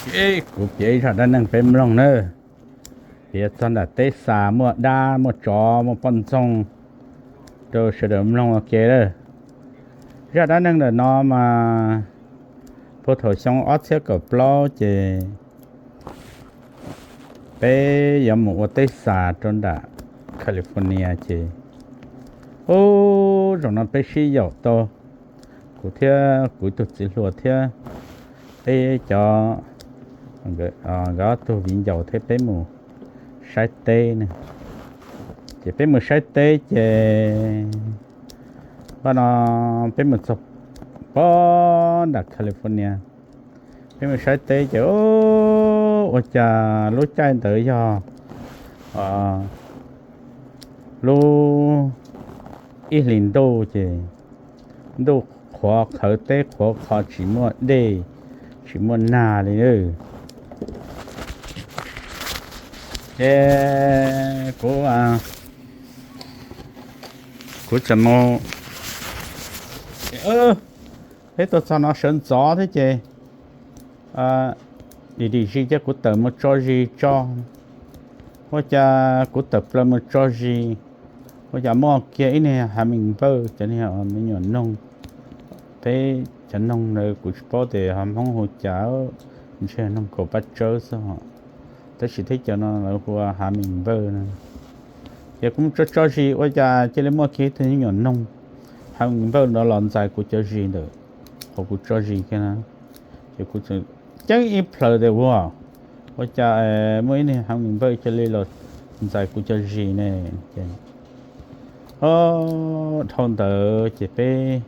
Kuv piav ib zaj dab neeg peb mloog na. Piav txog nram teb xa muaj dab muaj tsov muaj poj ntxoog rau sawv daws mloog ua ke lawm. Zaj dab neeg ntawm no mas puag thaum xyoo ob txhiab kaum plaub ces peb yuav mus ua teb xa rau nram California ces, ub, zaum no peb sib yaum tau, kuv thiab kuv ib tug txiv hluas thiab peb cov, nkawd ob tug viv ncaus thiab peb mus saib teb ne. Ces peb mus saib teb ces, vaj no peb mus txog pob nram California, peb mus saib teb ces ua cas lub caij ntawd yog lub ib hlis ntuj ces ntuj qhuav qhawv teb qhuav qhov tsis muaj dej tsis muaj nag li. Ces kuv, kuv txawm mus, peb tuaj txog no sawv ntxov thiab ces dim dim zis ces kuv tawm mus tso zis tso, ua cas kuv tawm plaws mus tso zis, ua cas muaj kiag ib niag hav mis npawj, cov niag me nyuam noog, peb cov noog ntawd kuv tsis paub tias ho Hmoob hu cas, ntshe noog kaum paj tsawb xwb ho, tab sis thiab cov no lawv hu ua hav mis npawj no. Ces kuv mus tso tso zis ua cas cia li muaj kiag ib tug me nyuam noog hav mis npawj no los ntxais kuv cov zis ntawm qhov kuv tso zis kiag na. Ces kuv txawm ceeb ib plhaws tias ua, ua cas muaj ib niag hav mis npawj cia li los ntxais kuv cov zis ne. Ces dhau ntawd ces peb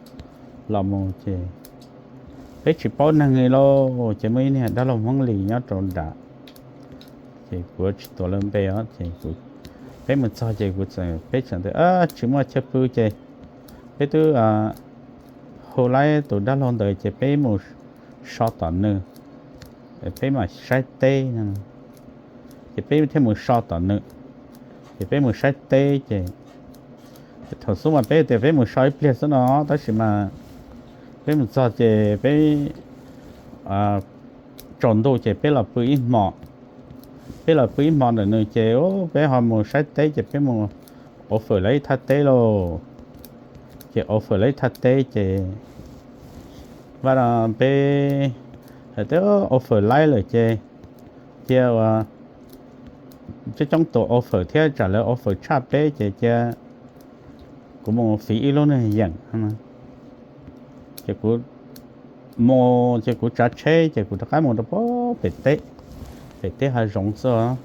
los mus ces peb tsis paub neeg li lauj, ces muaj ib niag dab laug Hmoob Lis nyob rau nram, ces kuv tsis tuav lawv npe os, ces peb mus txog ces kuv, peb txawm tias tsis muaj chaw pw ces peb twb hu laib tus dab laug ntawd ces peb mus so tom nws, peb mam saib teb no. Ces peb thiaj mus so tom nws, ces peb mus saib teb ces thaum xub mas peb tias peb mus so ib pliag xwb no, tab sis mas peb mus txog ces peb tsaus ntuj ces peb los pw ib hmo. Peb los pw ib hmo ntawm nws ces peb ho mus saib teb ces peb mus ua fawm lawv ib thaj teb lauj. Ces ua fawm lawv ib thaj teb ces vaj no peb hais tias ua fawm laib lawm ces cia ua coob coob tus ua fawm thiab tsam lawv ua fawm tshaj peb ces cia kuv mus fiv ib lub niag yeem. Ces kuv mus ces kuv tsav tsheb ces kuv rov qab mus rau pem teb, pem teb hav zoov xwb.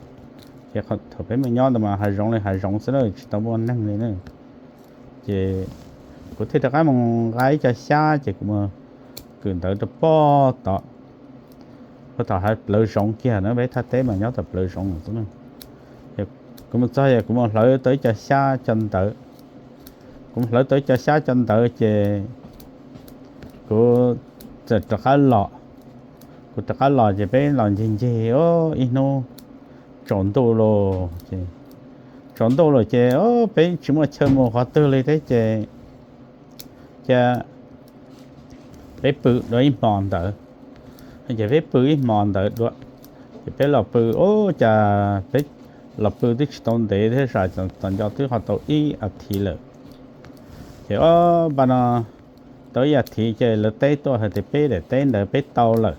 Ces thaum peb mus nyob ntawd mas hav zoov li hav zoov xwb na, tsis tau muaj neeg li na. Ces kuv thiaj rov qab mus nqa ib co xyab ces kuv mus kwm ntawv rau pem tod, pem tom hav plawv zoov kiag na, peb thaj teb mas nyob tom plawv zoov xwb na. Kuv mus txog ces kuv mus hlawv tau ib co xyab co ntawv. Kuv mus hlawv tau ib co xyab co ntawv ces kuv txawm rov qab los. Kuv rov qab los ces peb los ncig ncig ib hnub tsaus ntuj los ces, tsaus ntuj los ces peb tsis muaj chaw mus qhov twg li thiab ces cia peb pw dua ib hmo ntawd. Ces peb pw ib hmo ntawd dua, ces peb los pw, ub, cas peb los pw twb tsis tau ntev thiab, txom nyem twb ho tau ib as thiv lawm. Ces ub, npaj no tau ib as thiv ces lawv teb tuaj hais tias peb daim teb ntawd peb tau lawm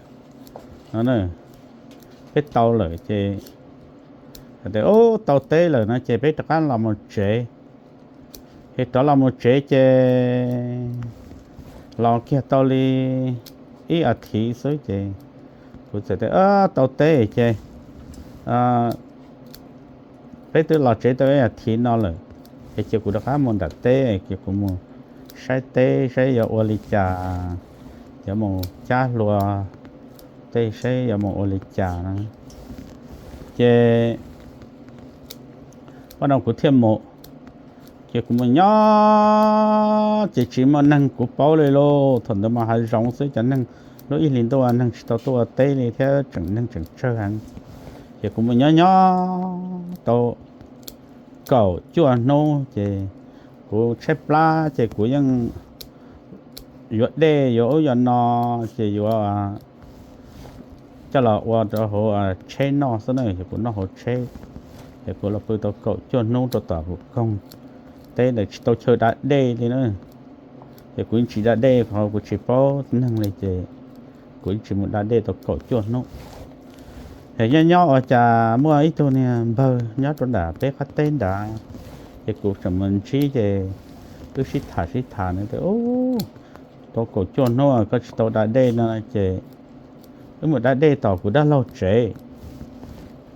no, peb tau lawm ces hais tias ub, tau teb lawm no ces peb rov qab los mus tsev. Ces rov los mus tsev ces los kiag tau li ib as thiv xwb ces kuv txawm tias tau teb ces peb twb los tsev tau ib as thiv no lawm, es cia kuv rov qab mus nram teb, cia kuv mus saib teb saib yuav ua li cas, yuav mus cab hlua tej saib yuav mus ua li cas no. Ces ua no kuv thiaj mus, ces kuv mus nyob ces tsis muaj neeg kuv paub li lauj. Thaum ntawd mas hav zoov xwb, cov neeg lub ib hlis ntuj neeg tsis tau tuaj ua teb li thiab, tseem neeg tseem tsawg heev. Ces kuv mus nyob nyob tau kaum cuaj hnub ces kuv tshaib plab ces kuv yeej yuav dej yuav ub yuav no, ces yuav coj los ua rau hauv tsheb noj xwb na, ces kuv noj hauv tsheb. Ces kuv los pw tau kaum cuaj hnub rau tom kuv koog teb ntawd tsis tau chaw da dej li na. Ces kuv yeej tsis da dej, qhov kuv tsis paub neeg li ces kuv yeej tsis mus da dej tau kaum cuaj hnub. Ces nyob nyob ua cas muaj ib tug niag npawg nyob rau nram peb qab teb nrad, ces kuv tseem mus ntsib ces wb sib tham sib tham na tias, Ub, tau kaum cuaj hnub koj tsis tau da dej no ces wb mus da dej tom kuv dab laug tsev.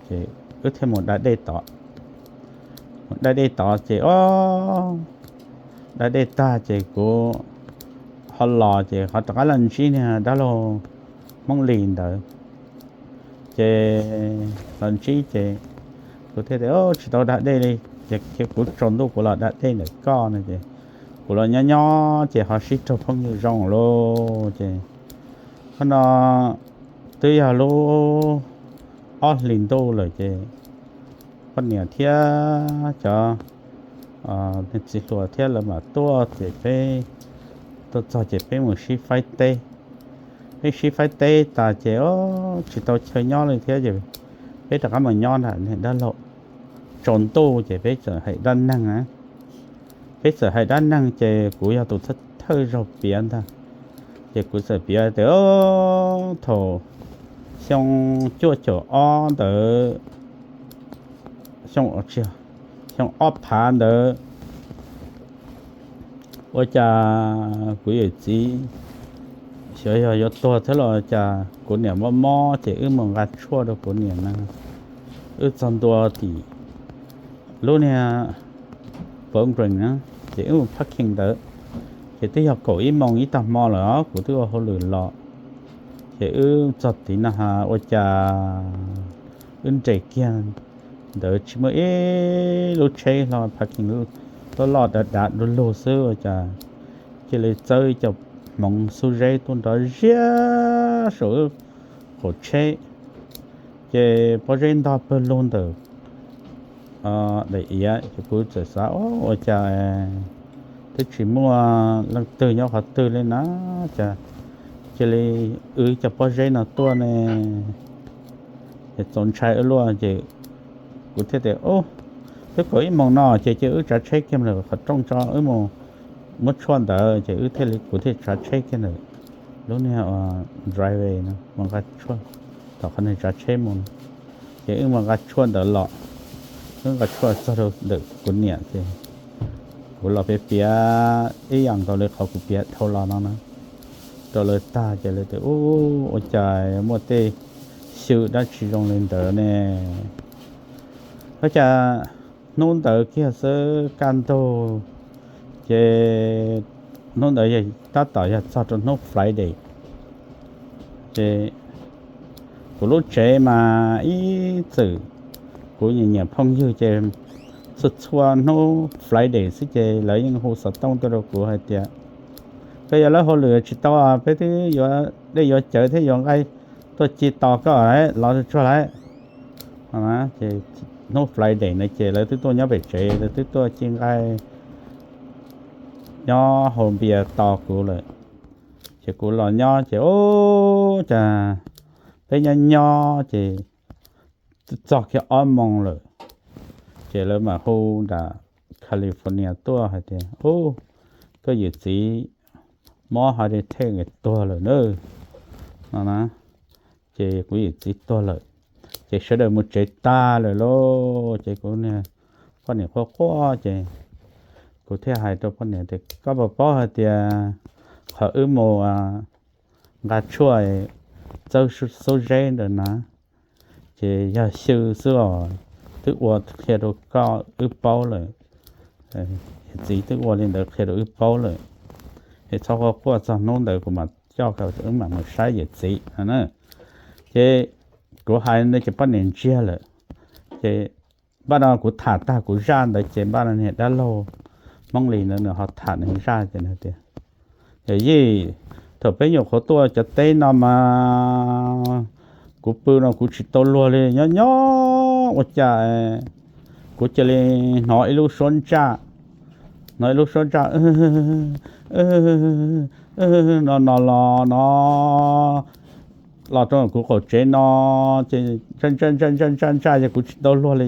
Ces wb thiaj mus da dej tod. Mus da dej tod ces o, da dej tag ces kuv ho los ces ho rov qab los ntsib niag dab laug Hmoob Lis ntawd. Ces los ntsib ces kuv thiaj tias, Tsis tau da dej li, ces kuv tsaus ntuj kuv los da dej ntawm koj no ces kuv los nyob nyob ces ho sib raug phooj ywg zoo lauj. Ces qhov no twb yog lub ob hlis ntuj lawm ces poj niam thiab cov txiv hluas thiab lawv mam tuaj ces peb tuaj txog ces peb mus sib faib teb. Peb sib faib teb tas ces o, tsis tau chaw nyob li thiab ces peb rov qab mus nyob nram niag dab laug. Tsaus ntuj ces peb txawm hais dab neeg na, peb txawm hais dab neeg ces kuv yog tus thawj thawj zaug piav ntag. Ces kuv txawm piav tias, Thaum xyoo cuaj caum ob ntawd, xyoo, xyoo ob phav ntawd, ua cas kuv yawm txiv xyov yog yuav tuag thiab los cas kuv niam mob mob ces wb mus nqa tshuaj rau kuv niam na. Wb txog ntua tim lub niag Bowling Green na, ces wb mus parking ntawd. Ces twb yog kaum ib moos ib tag hmo lawm os, kuv twb ua hauj lwm los. Ces wb txog tid no ha ua cas wb nres kiag ntawd tsis muaj ib lub tsheb hlo, parking loj loj dav dav du lug xwb ua cas cia li txawb ib co hmoov xub zeb tuaj nrov ziab saum wb qaum tsheb. Ces pob zeb ntog pawg lug ntawm daim iav, ces kuv txawm xav, Ua cas twb tsis muaj leej twg nyob qhov twg li na, cas cia li wb cov pob zeb no tuaj ne? Ces txaus ntshai ua luaj ces kuv thiaj tias, Twb kaum ib moos no ces cia wb tsav tsheb kiag mus qhov rooj tso, wb mus muab tshuaj ntawd. Ces wb thiaj li, kuv thiaj tsav tsheb kiag ntawm lub niag driveway no mus nqa tshuaj tom qhov niag tsav tsheb mus. Ces wb mus nqa tshuaj ntawd los, wb nqa tshuaj txog rau ntawm kuv niam ces kuv los piav piav ib yam nkaus li qhov kuv piav dhau los no na rau lawv tag ces lawv tias, Ub, ua cas muaj tej xyw dab tsi zoo li ntawd ne? Ua cas hnub ntawd kiag xwb kaj ntug, ces hnub ntawd tab tom yog txog rau hnub Friday. Ces kuv lub tsev mas ib txwm kuv nyiam nyiam phooj ywg ces txhua txhua hnub Friday xwb ces lawv yeej hu xov tooj tuaj rau kuv hais tias, Koj yuav lawb hauj lwm tsis tau, peb twb yuav dej yuav cawv thiab yuav nqaij tuaj ci tos koj lawm, los tsuag lawm. Ces hnub Friday no ces lawv twb tuaj nyob pem tsev, lawv twb tuaj ci nqaij nyob haus npias tos kuv lawm. Ces kuv los nyob ces ub, cas peb nyob nyob ces twb txog kiag ob moos lawm, ces lawv mam hu nram California tuaj hais tias, Ub, koj yawm txiv mob heart attack tuag lawm na, no na. Ces kuv yawm txiv tuag lawm, ces sawv daws mus tsev tag lawm lauj. Ces kuv poj niam quaj quaj ces kuv thiaj hais rau poj niam tias, Koj puas paub hais tias qhov wb mus nqa tshuaj txawb xub zeb ntawd na, ces yog xyw xwb os, twb ua qhia rau koj wb paub lawm, yawm txiv twb ua li ntawd qhia rau wb paub lawm. Es txhob quaj quaj, txog hnub ntawd kuv mam coj koj wb mam mus saib yawm txiv no na. Ces kuv hais ntawd ces poj niam ntsiag lawm. Ces npaj no kuv tham tag kuv zaj ntawd ces npaj no niag dab laug Hmoob Lis ntawd nws ho tham nws zaj ces nws tias, Yawm yij, thaum peb nyuam qhuav tuaj cov teb no mas kuv pw no kuv tsis tau luag li, nyob nyob ua cas kuv cia li hnov ib lub suab ntsaj, hnov ib lub suab ntsaj no no los no, los rau kuv qaum tsev no, ces ntsaj ntsaj ntsaj ntsaj ntsaj ntsaj ces kuv tsis tau luag li,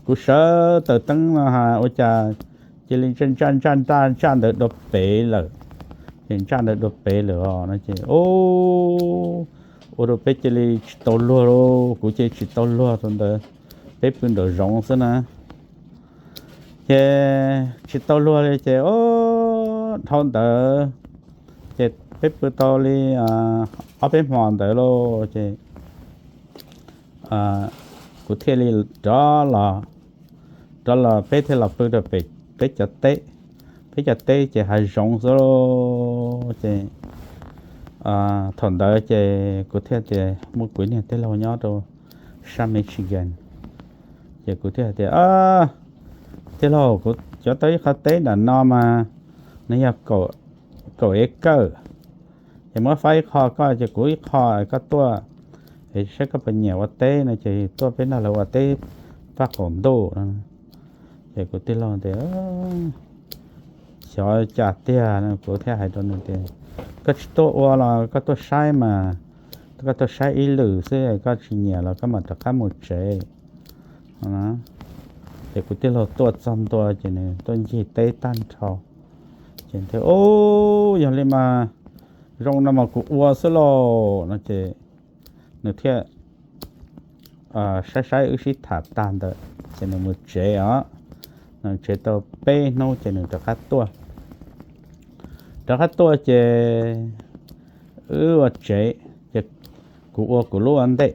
kuv sawv taws teeb no ua cas cia li ntsaj ntsaj ntsaj ntsaj ntsaj ntawd dua pem lawm. Ces ntsaj ntawd dua pem lawm os no ces ua rau peb cia li tsis tau luag lauj, kuv cia li tsis tau luag rau ntawd, peb pw nraum zoov xwb na. Ces tsis tau luag li ces dhau ntawd ces peb pw tau li ob peb hmo ntawd lauj ces kuv thiaj li rov los, rov los peb thiaj los pw rau pem peb cov teb. Peb cov teb ces hav zoov xwb lauj ces thaum ntawd ces kuv thiaj tias muaj kuv niag tij laug nyob rau sab Michigan, ces kuv thiaj tias, tij laug, kuv cov tau ib qho teb nram no mas nws yog kaum acre, ces muab faib ib qho koj ces kuv ib qho koj tuaj, es saib koj puas nyiam ua teb no ces tuaj peb nrog lawv ua teb paj qaum ntuj. Ces kuv tij laug tias, xyov cas tiag no, kuv thiaj hais rau nws tias, koj tsis tuaj ua los koj tuaj saib mas, koj tuaj saib ib lwm xwb, koj tsis nyiam los koj mam rov qab mus tsev. Ces kuv tij laug tuaj txog ntua ces nws tuaj ncig teb tag nrho, ces thiaj, u, yog li mas zoo no mas kuv ua xwb lauj no ces nws thiaj saib saib wb sib tham tag ntawd ces nws mus tsev os. Nws tsev tau peb hnub ces nws rov qab tuaj. Rov qab tuaj ces wb ua tsev, ces kuv ua kuv lub ua ntej,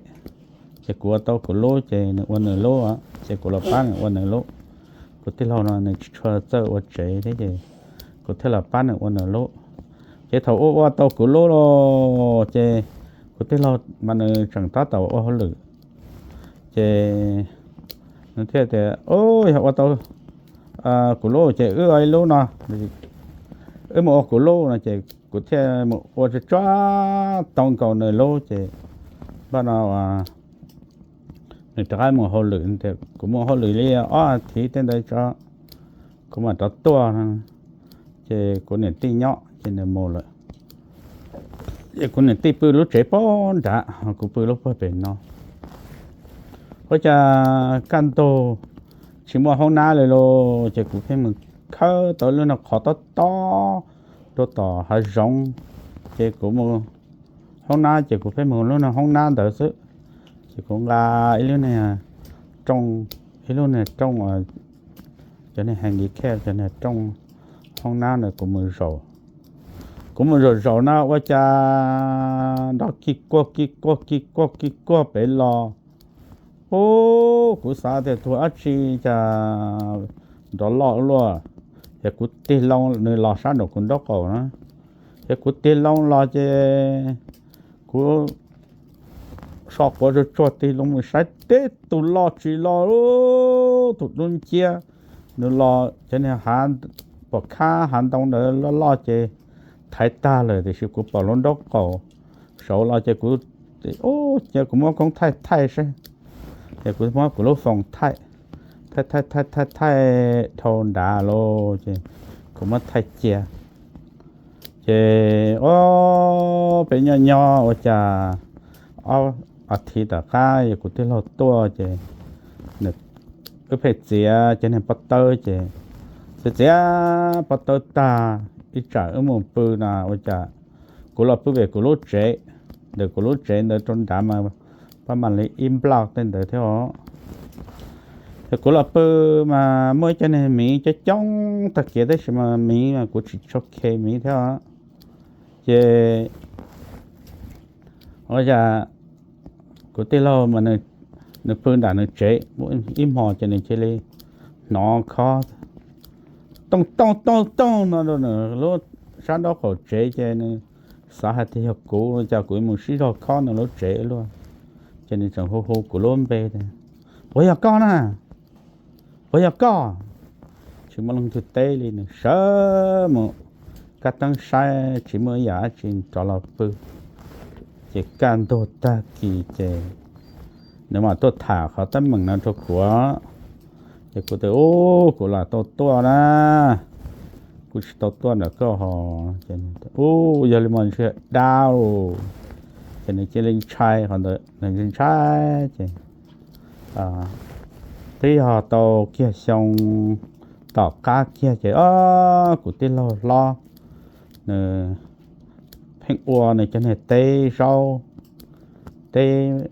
ces kuv ua tau kuv lub ces nws ua nws lub, ces kuv los pab nws ua nws lub. Kuv tij laug no nws tsis tshua txawj ua tsev thiab ces kuv thiaj los pab nws ua nws lub. Ces thaum ua ua tau kuv lub los ces kuv tij laug mas nws tseem tab tom ua hauj lwm, ces nws thiaj tias, u, yog ua tau kuv lub ces wb ua ib lub no, wb mus ua kuv lub no ces kuv thiaj mus ua tsuag tsuag tau nkaus nws lub ces npaj no nws rov qab mus hauj lwm tias kuv mus hauj lwm li ob athiv tej ntawd tso, kuv mam rov tuaj no. Ces kuv niam tij nyob ces nws mus lawm. Ces kuv niam tij pw lub tsev pem nrad, kuv pw lub pem no. Ua cas kaj ntug tsis muaj hoob nab li lauj, ces kuv pheej mus khawb tau lub niag qhov tob tob rau tom hav zoov, ces kuv mus hoob nab ces kuv pheej mus lub niag hoob nab ntawd xwb. Ces kuv nqa ib lub niag rooj, ib lub niag rooj, cov niag handicap, cov niag rooj hoob nab ntawd kuv mus zaum. Kuv mus zaum zaum na ua cas nrov kig kuag kig kuag kig kuag kig kuag pem los. U, kuv xav tias tuag dab tsi cas nrov loj luaj, ces kuv tig loo, nws los sab nraum kuv nraub qaum na, ces kuv tig loo los ces kuv so quav tsuag tsuag tig loo mus saib teb tus loj tsis loj, tus dub nciab, nws los cov niag hav, pom khab hav ntoo ntawd loj loj ces thaiv tag lawm tiam sis kuv pom lub nraub qaum saud los ces kuv, u, ces kuv muab koob thaij thaij saib, ces kuv muab kuv lub foos thaij, thaij thaij thaij thaij thaij dhau nrad lauj ces kuv muab thaij cia. Ces, u, peb nyob nyob ua cas ob athiv tom qab kuv tij laug tuaj ces wb pheej txiav cov niag pob tawb ces txiav txiav pob tawb tag ib tsam wb mus pw na ua cas kuv los pw pem kuv lub tsev, ntawm kuv lub tsev ntawd rau nrad mas pab mam li ib nplaj tej ntawd thiab os. Ces kuv los pw mas muaj ib cov niag miv coob coob tag kev tab sis mas miv mas kuv tsis tshua khe miv thiab os. Ces ua cas kuv tij laug mas nws pw nram nws tsev, ib hmos ces nws cia li hnov khob tooj tooj tooj tooj no rau nws lub sab nraub qaum tsev ces nws xav hais tias yog kuv, cas kuv mus sib zog khob nws lub tsev luaj. Ces nws tseem hu hu kuv lub npe tias, puas yog koj na? Puas yog koj? Tsis muaj leej twg teb li, nws sawv mus kab teeb saib tsis muaj ib yam dab tsi rov los pw. Ces kaj ntug tag kis ces nws mam tuaj tham qhov teeb meem no rau kuv. Ces kuv tias, u, kuv lam tau tuaj na, kuv tsis tau tuaj ntawm koj hos. Ces, u, yog li mas ntshe dab lauj. Ces nws cia li ntshai qhov ntawd, nws ntshai ces twb yog tau kiag xyoo tom qab kiag ces o, kuv tij laug hlob nws pheej ua nws cov niag teb zaub, teb,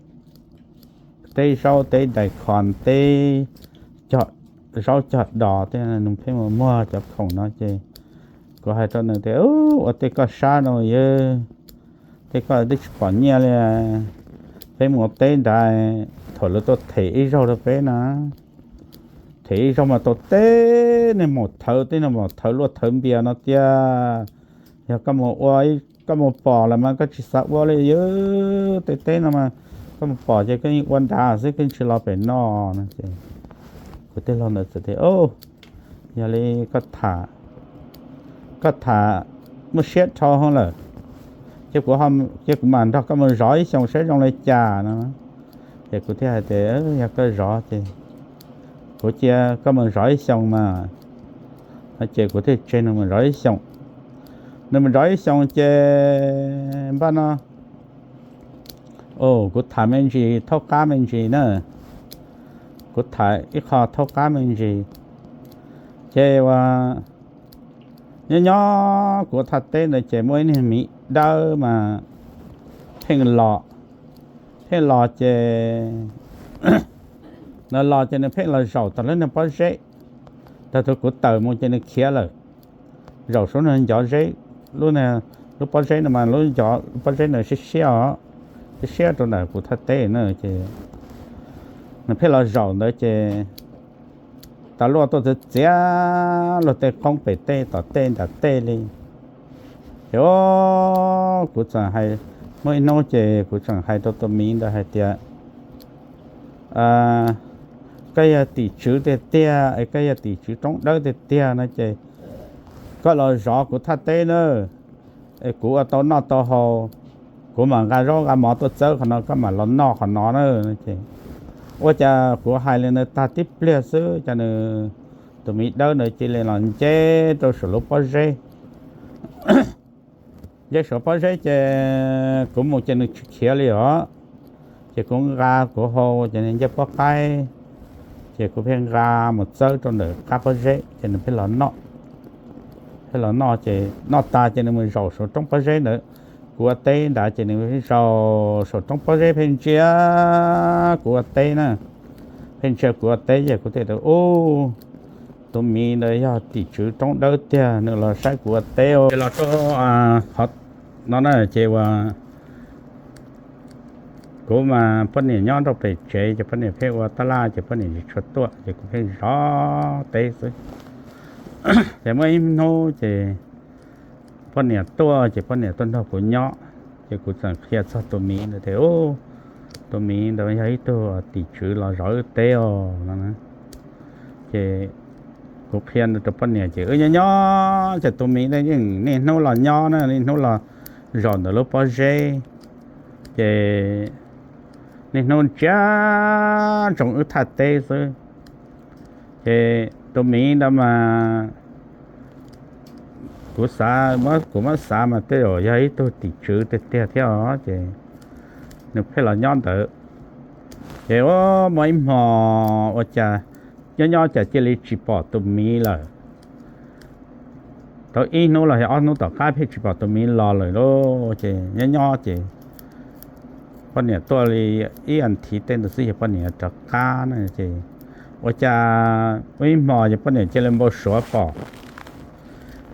teb zaub teb dais khos teb, zaub cog dos tej, nws pheej mus muag cov khoom no ces kuv hais rau nws tias, ua tej koj sab no yog tej koj twb tsis pom nyiaj li. Peb mus ua teb nrad, thaum lawv tuaj them ib zaug rau peb na, them ib zaug mas tau teb niag maum thawv, teb niag maum thawv luaj thawv npias no tiag. Yog koj mus ua, koj mus pom lawm mas koj tsis xav ua li yog tej teb no mas koj mus pom ces koj yeej ua nrad xwb, koj tsis los pem no no ces kuv tij laug ntawd txawm tias, yog li koj tham muaj siab dhau hwv lawm, cia kuv mam nrog koj mus zov ib xyoos saib zoo li cas no. Ces kuv thiaj hais tias, yog koj zov ces kuv cia koj mus zov ib xyoos mas. No ces kuv thiaj tseg nws mus zov ib xyoos. Nws mus zov ib xyoos ces npaj no, kuv tham me ntsis thaub qab me ntsis na, kuv tham ib qho thaub qab me ntsis. Ces ua, nyob nyob kuv thaj teb ntawd ces muaj ib niag miv dawb mas pheej los, pheej los ces nws los ces nws pheej los zaum tau lub niag pob zeb, tag tus kuv tawm mus ces nws khiav lawm, zaum saum nws ncov zeb, lub, lub pob zeb no mas lub pob zeb no siab siab os, siab siab rau ntawm kuv thaj teb na ces nws pheej los zaum ntawd ces tas luaj tuaj txiav txiav luag tej qoob pem tej tom tej nram tej li. Ces kuv txawm hais, muaj ib hnub ces kuv txawm hais rau tus miv ntawd hais tias, koj yog tim tswv tiag tiag es koj yog tim tswv roob dawb tiag tiag no ces koj los zov kuv thaj teb na, es kuv ua tau noj tau haus, kuv mam nqa zaub nqa mov tuaj txawb qhov no koj mam los noj qhov no na. Ces ua cas kuv hais li ntawd tag tib pliag xwb ces nws, tus miv dawb ntawd cia li los nce rau saum lub pob zeb. Nce saum pob zeb ces kuv mus ces nws tsis khiav li os. Ces kuv nqa kuv hau ces nws nce pob qaib, ces kuv pheej nqa mus txawb rau ntawm qab pob zeb ces nws pheej los noj, pheej los noj ces noj tas ces nws mus zaum saum roob pob zeb ntawd. Kuv ua teb nrad ces nws zaum saum roob pob zeb pheej ntsia kuv ua teb na, pheej ntsia kuv ua teb ces kuv thiaj tias, ub, tus miv ntawd yog tim tswv roob dawb tiag, nws los saib kuv ua teb. Los rau qhov no na ces ua kuv mas poj niam nyob rau pem tsev ces poj niam pheej ua tab laj ces poj niam tsis tshua tuaj ces kuv pheej zov teb xwb. Ces muaj ib hnub ces poj niam tuaj ces poj niam tuaj nrog kuv nyob, ces kuv txawm qhia txog tus miv ntawd tias, ub, tus miv ntawd yog ib tug tim tswv los zov wb teb os no. Ces kuv qhia rau poj niam ces wb nyob nyob ces tus miv ntawd yeej niaj hnub los nyob na, niaj hnub los zaum ntawm lub pob zeb, ces niaj hnub ntsia ntsoov wb thaj teb xwb. Ces tus miv ntawd mas kuv xav, kuv muab xav mas tej zaum yog ib tug tim tswv tiag tiag thiab os, ces nws pheej los nyob ntawd. Ces ua muaj ib hmo ua cas nyob nyob cas cia li tsis pom tus miv lawm. Tau ib hnub los yog ob hnub tom qab pheej tsis pom tus miv los lawm lauj. Ces nyob nyob ces poj niam tuaj li ib as thiv tej ntawd xwb ces poj niam rov qab na. Ces ua cas ua ib hmo ces poj niam cia li npau suav pom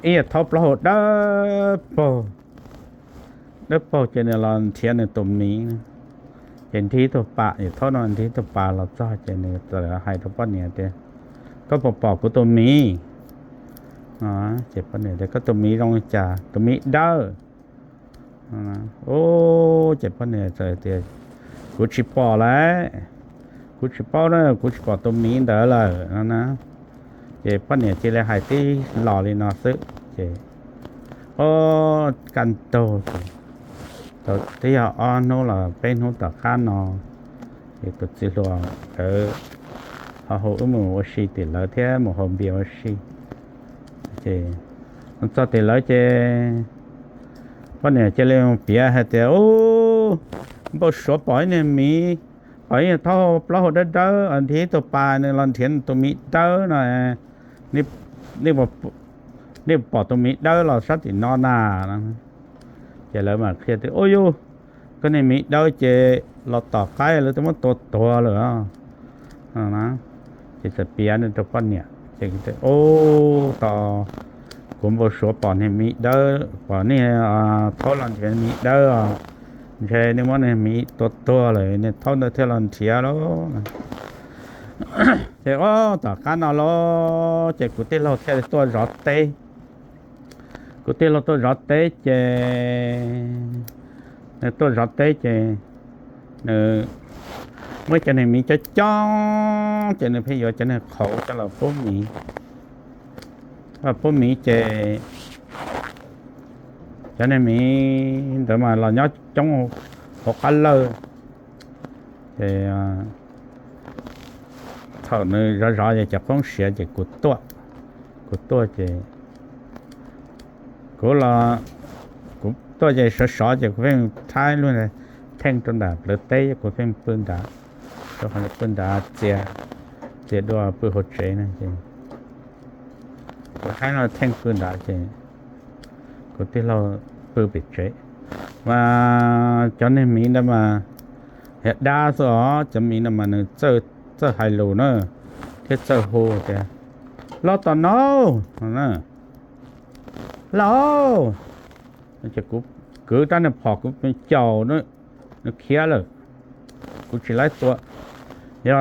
ib yam thaub plaub hau dawb paug, dawb paug ces nws los nrhiav nws tus miv. Ces nrig tug pas, yam thaub no nrig tug pas los txog ces nws txawm hais rau poj niam tias, koj puas pom kuv tus miv? Ces poj niam tias, koj tus miv zoo li cas? Tus miv dawb. Ces poj niam txawm tias, kuv tsis pom lawm, kuv tsis paub na, kuv tsis pom tus miv ntawd lawm no na. Ces poj niam cia li hais tib los li no xwb ces, o, kaj ntug ces tau twb yog ob hnub los peb hnub tom qab no, ces tus txiv hluas nkawd ho hu wb mus ua si tim lawv thiab mus haus npias ua si. Ces txog tim lawv ces poj niam cia li piav hais tias, u, Npau suav pom ib niag miv, pom ib niag thaub plaub hau dawb dawb nrhiav ib tug pas, nws los nrhiav nws tus miv dawb no. Nej pom tus miv dawb los sab tim no na. Ces lawv mam qhia tias, Ub yug, koj niag miv dawb ces los tom qab lawv twb muab tua tuag lawm. Ces txawm piav rau poj niam ces, Ub, tos kuv npau suav pom niag miv dawb, pom niag thaub los nrhiav miv dawb os, ntshe nej muab niag miv tua tuag lawm, niag thaub ntawd thiaj los nrhiav lauj. Ces ub, tom qab no lauj, ces kuv tij laug thiaj li tuaj zov teb. Kuv tij laug tuaj zov teb ces, nws tuaj zov teb ces nws muab cov niag miv coob coob ces nws pheej yuav cov niag qhauv coj los pub miv. Pub miv ces cov niag miv ntawd mas los nyob coob hauv qab lawj. Ces thaum nws zov zov ces cov qoob siav ces kuv tuaj, kuv tuaj ces kuv los, kuv tuaj ces sov sov ces kuv pheej thaib lub theej rau nram plawv teb, kuv pheej pw nrad, rau qhov pw nrad txias, txias dua pw hauv tsev no ces kuv thaib lub theej pw nrad ces kuv tij laug pw pem tsev. Mas cov niag miv ntawd mas yog dab xwb os, cov miv no mas nws txawj hais lus na, thiab txawj hu tias, Los tom no, los. Ces kuv kwv rab niag phom kuv caum, nws khiav lawm. Kuv tsis laib tua, yog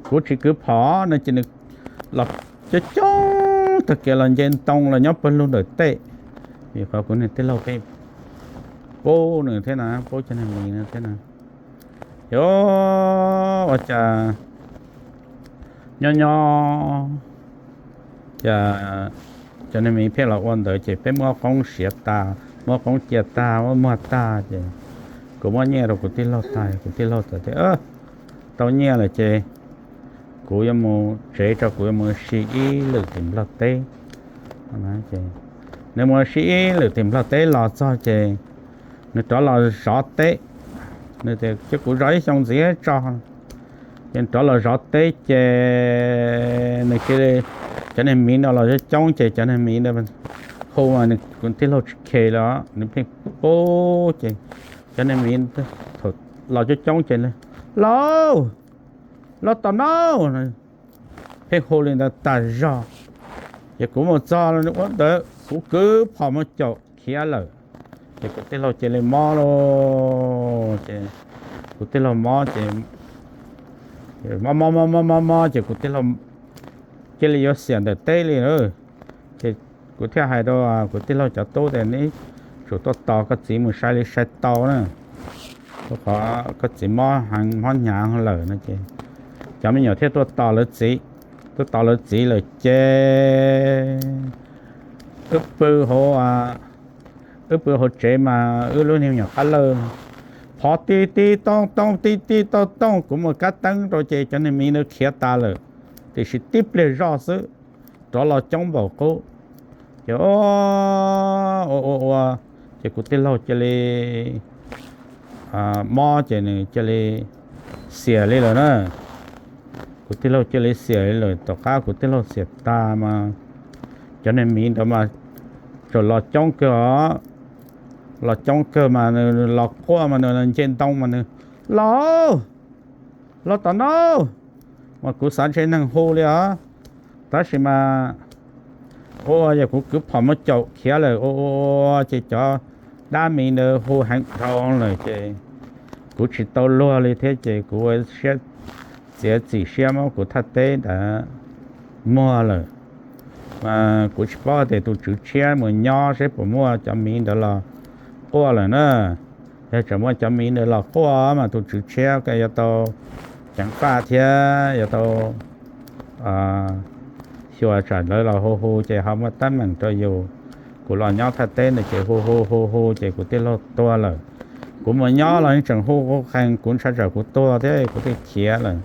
kuv tsis kwv phom no ces nws los coob coob tag kiag los nce ntoo los nyob pawg lug ntawm tej. Vim qhov kuv niag tij laug pheej pub nws thiab na, pub cov niag miv no thiab na. Yog ua cas nyob nyob cas cov niag miv pheej los ua ntawd ces peb muab qoob siav tag, muab qoob cia tag, muab muag tag ces kuv muab nyiaj rau kuv tij laug tag, kuv tij laug txawm tias, Tau nyiaj lawm ces kuv yuav mus tsev tso, kuv yuav mus sib ib lwm tim Nplog teb. Nws mus sib ib lwm tim Nplog teb los txog ces nws rov los zov teb. Nws tias, Cia kuv zov ib xyoo ntxiv tso. Ces nws rov los zov teb ces nws cia li, cov niag miv no los coob coob ces cov niag miv no hu mas kuv tij laug tsis khes li, nws pheej pub ces cov niag miv los coob coob ces, Los, los tom no, pheej hu li ntawd tag zog. Ces kuv mus txog ua ntawd kuv kwv phom mus caum khiav lawm. Ces kuv tij laug cia li mob lauj, ces kuv tij laug mob ces mob mob mob mob mob mob ces kuv tij laug cia li yuav xiam ntawm teb li. Ces kuv thiaj hais rau kuv tij laug cov tub tias, Neb tsum tuaj tos koj txiv mus sai li sai tau na, rau qhov koj txiv mob heev mob hnyav lawm no ces cov me nyuam thiaj tuaj tos lawv txiv, tuaj tos lawv txiv lawm ces wb pw hauv, wb pw hauv tsev mas wb lub niag me nyuam qab lawj phov tib tib tooj tooj tib tib tooj tooj, kuv mus kab teeb rau ces cov niag miv ntawd khiav tas lawm, tiam sis tib pliag zoj xwb rov los coob npaum qub. Ces ua ua ua, ces kuv tij laug cia li mob ces nws cia li xiam li lawm na. Kuv tij laug cia li xiam li lawm, tom qab kuv tij laug xiam tag mas cov niag miv ntawd mas txawm los coob kawg os, los coob kawg mas nws los quaj mas nws nce ntoo mas nws, Los, los tom no, mas kuv xav ntshe neeg hu li os. Tab sis mas ua yog kuv kwv phom muab caum khiav lawm ua ua ua ces cov dab miv ntawd hu heev dhau lawm ces kuv tsis tau luag li thiab ces kuv ua siab txiav txim siab muab kuv thaj teb ntawd muag lawm. Mas kuv tsis paub tias tus tswv tshiab mus nyob seb puas muaj cov miv ntawd los quaj lawm na. Yog tseem muaj cov miv ntawd los quaj mas tus tswv tshiab yuav tau ceev faj thiab yuav tau xyuas tsam lawv los hu hu ces ho muaj teeb meem rau yus. Kuv los nyob thaj teb ntawd ces hu hu hu hu ces kuv tij laug tuag lawm. Kuv mus nyob los yeej tseem hu hu qees, kuv ntshai tsam kuv tuag thiab kuv thiaj khiav lawm.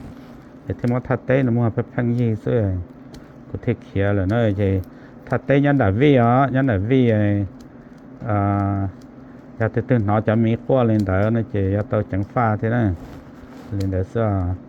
Ces thiaj muab thaj teb no muag pheej pheej yig xwb, kuv thiaj khiav lawm na. Ces thaj teb nyob nram vij os, nyob nram vij, Yog tus twg hnov cov miv quaj li ntawd no ces yuav tau ceev faj thiab na. Li ntawd xwb.